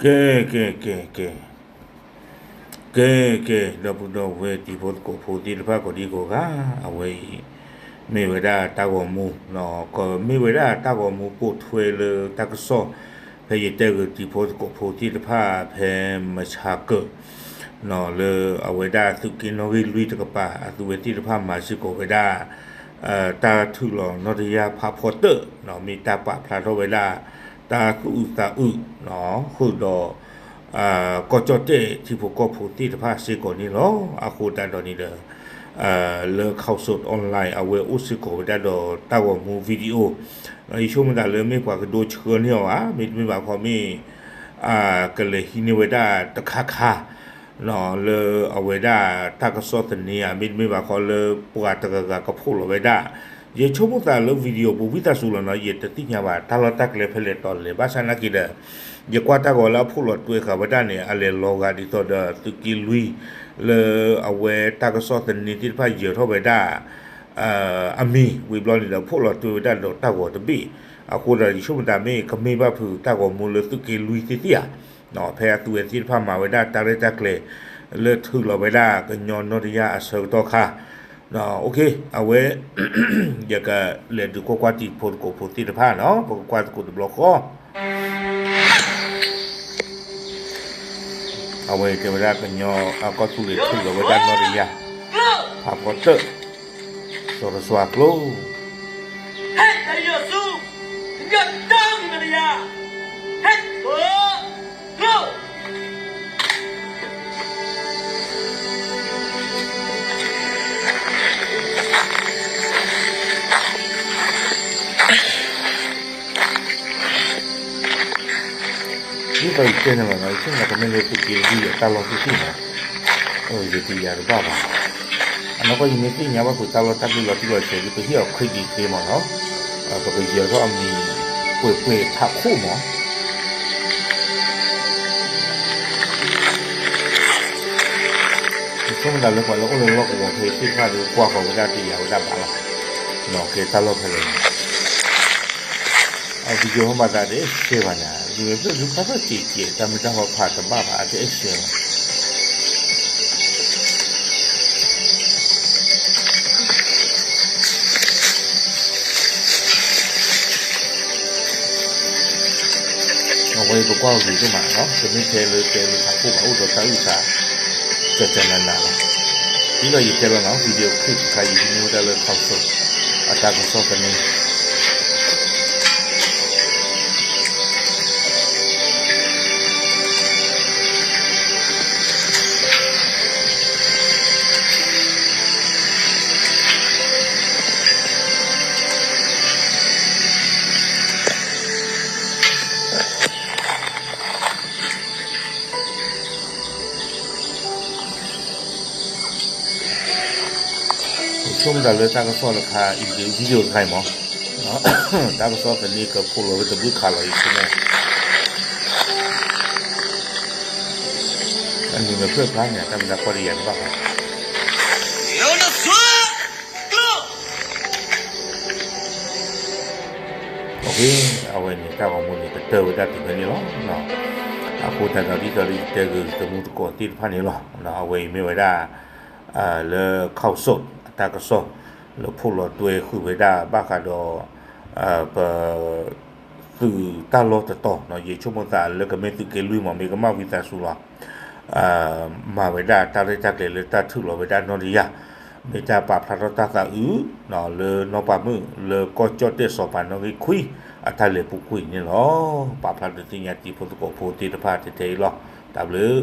ကဲ ကဲ ကဲ ကဲ ကဲ ကဲ ဒီပုၢ်ဒီဝဲၢ်တံၤဖိသကိးဖိသ့ၣ်တဖၣ်ကိးဒံကိးဂၤ, အဝဲအံၤ မ့ၢ်ဝဲဒၣ်တၢ်ဂီၤမူ, မ့ၢ်ဝဲဒၣ်တၢ်ဂီၤမူပိာ်ထွဲလၢတၢ်ကစီၣ် ဖဲယတဲဂ့ၤတံၤဖိသကိးဖိသ့ၣ်တဖၣ်ဖဲမဆါကၢၢ် လၢအဝဲဒၣ်သုးက့နီၣ်ဂံၢ်လွံၢ်တကပၤ အသုဝဲသ့ၣ်တဖၣ်မၤစ့ၢ်ကီးဝဲဒၣ် တၢ်ထုးလီၤနီၣ်တယၢ်ဖးဖီတၢၣ်, မ့ၢ်တၢ်ပာ်ဖျါထီၣ်ဝဲဒၣ် တၢ်သူၣ်အုးသးအုး ဃုာ်ဒီး ကီၢ်ကၠီၣ်တဲၣ်ထံဖိကီၢ်ဖိသ့ၣ်တဖၣ်စ့ၢ်ကီးန့ၣ်လီၤ. အဃိသတးဒီးန့ၣ်ဒီး လၢ Khaosod Online အဝဲအိၣ်စ့ၢ်ကီးဝဲဒၣ်ဒီးတၢ်ဂီၤမူ video, ယဆိကမိၣ်သးလၢမ့ၢ်ပှၤကဒိဆှၢန့ၢ်အီၤဧါ, မ့တမ့ၢ်ဘၣ်ခီမ့ၢ် ကလဲၤဟံးန့ၢ်ဝဲဒၣ်တခါခါ လၢအဝဲဒၣ်တၢ်ကစီၣ်သန့ဧါ, မ့တမ့ၢ်ဘၣ်ခီလၢပှၤတဂၤဂၤကဖီၣ်လီၤဝဲဒၣ်, ယဆိကမိၣ်သးလၢ video ပူၤဝံသးစူၤလီၤနီၤ, ယတသ့ၣ်ညါဘၣ် တၢ်လီၢ်တၢ်ကျဲဖဲလဲၣ်တီၤလဲၣ်, ဘၣ်ဆၣ်နာ်က့ဒီး ယကွၢ်တၢ်ဂီၤလၢအဖီၣ်လီၤတွဲဃာ်ဝဲဒၣ်န့ၣ် အလဲၤလီၤဂာ်ဒ်သိးဒီးသုးက့လွံၢ် လၢအဝဲတၢ်ကစီၣ်သန့သ့ၣ်တဖၣ်ယၢၤထီၣ်ဝဲဒၣ် အမံၤဝံၤဘျီန့ၣ်ဒီး ဖီၣ်လီၤတွဲဝဲဒၣ်ဒီးတၢ်ဂီၤတဘ့ၣ်, အဃိဒီးယဆိကမိၣ်သးမ့ၢ်ကမ့ၢ်ဘၣ်ဖုးတၢ်ဂီၤမူလၢသုးက့လွံၢ်သ့ၣ်သ့ၣ်ဧါ, ဖဲအသုးဝဲသ့ၣ်တဖၣ်မၤဝဲဒၣ်တၢ်ရဲၣ်တၢ်ကျဲၤ လၢထုးလီၤဝဲဒၣ်ကညီနီၣ်တယၢ်အဆၢကတီၢ်ခါ, အဝဲ ယကလဲၤဒုးကွၢ်ကွၢ်တံၤဖိသကိးဖိသ့ၣ်တဖၣ်နီၤ, ပကကွၢ်သကိးတဘျီဃီ အဝဲတဲဝဲဒၣ်ကညီအကီၢ်သူလ့ၤထုးလီၤဝဲဒၣ်နီၣ်တယၢ် ဖးဖီတၢၣ် စီၤတစွၤကျိ ဒ်သိးယတဲန့ၣ်လီၤနီၤ, ယဆိကမိၣ်ကမ့ၢ်လၢသုးက့လွံၢ်အတၢ်လီၢ်သ့ၣ်သ့ၣ်နီၤ, ယတယၤတဘၣ်ဘၣ်, အနီၢ်ကီၢ်ယမ့ၢ်သ့ၣ်ညါဘၣ်ဃုာ်တၢ်လီၢ်တၢ်ကျဲလီၤတံၢ်လီၤဆဲးဒ်ပဟ့ၣ်အီၤ credit သ့မးနီၤ, ပကယၢၤထီၣ်အမံၤ ပှဲၤပှဲၤထးခိၣ်မး ယဆိကမိၣ်သးလၢပှၤလၢအိၣ်လၢလီၢ်ကဝီၤဖဲသ့ၣ်တဖၣ်ဒီးကွၢ်ဃီၤဝဲဒၣ်တယာ်ဝဲဒၣ်ဘၣ်လီၤ, ကဲတၢ်လီၢ်ဖဲလဲၣ်န့ၣ်, အ video ဟီမၤသးတအဲၣ်ရှဲဘၣ်န့ၣ်, ဒ်မ့ၢ်ဖျၢၣ်ဒုးဖျါထီၣ်စ့ၢ်ကီး တၢ်မ့ၢ်တၢ်ဟီဖးတဘၣ်ဘၣ် အတအဲၣ်ရှဲဘၣ် အဝဲပကွၢ်ဂ့ၤဒိၣ်မးနီၤ, တမ့ၢ်ထဲလၢတဲလၢထးခိၣ်ဘၣ် အိၣ်ဒီးတၢ်အုၣ်သး ကကနနလီၤ, ဒ်သိးယတဲလီၤနီၤ video clip တခါအံၤ ဟံးန့ၢ်ဝဲဒၣ်လၢ Khaosod အတၢ်ကစီၣ်သန့ ယဆိကမိၣ်တၢ်လၢတၢ်ကစီၣ်တခါအံၤ video တခါအံၤမး, တၢ်ကစီၣ်သန့ကဖီၣ်လီၤဝဲတဘျုးခါလီၤ ယဆိကမိၣ်, အနံၤမ့ၢ်ဖျၢၣ်ဖျါန့ၣ် တၢ်မ့ၢ်တၢ်ကီတယၤတဘၣ်ဘၣ် အဝဲန့ၣ် တၢ်ဂီၤမူန့ၣ် ကတၢၢ်ဝဲဒၣ်တုၤဖဲန့ၣ်လီၤ. အဃိသတးဒီး ဒ်သိးလၢယတဲဂ့ၤတမူသကိးသ့ၣ်တဖၣ်န့ၣ်လီၤ. အဝဲအံၤမ့ၢ်ဝဲဒၣ် လၢ Khaosod အတၢ်ကစီၣ် လၢဖီၣ်လီၤတွဲဃုာ်ဝဲဒၣ် ဘၣ်ဃးဒီး ပ သုးတၢ်လီၢ်တတီၤ ယဆိကမိၣ်သးလၢကမ့ၢ်သုးက့လွံၢ်မး မ့ၢ်ကမၣ်ဝံသးစူၤလီၤ. မၤဝဲဒၣ်တၢ်ရဲၣ်တၢ်ကျဲၤလၢတၢ်ထုးလီၤဝဲဒၣ်နီၣ်တယၢ် မ့ၢ်တၢ်ပာ်ဖျါထီၣ်တၢ်သးအုး လၢနီၢ်ပၤမုၣ်လၢကီၢ်ကၠီၣ်တဲၣ်စီၤပၤနီၣ်ဂံၢ်ခွံ အတၢ်လဲၤပူၤကွံာ်န့ၣ်လီၤ. ပာ်ဖျါဒုးသ့ၣ်ညါတံၤဖိသကိးဖိသ့ၣ်တဖၣ်ထဲထဲအံၤလီၤ. တၢ်ဘျုး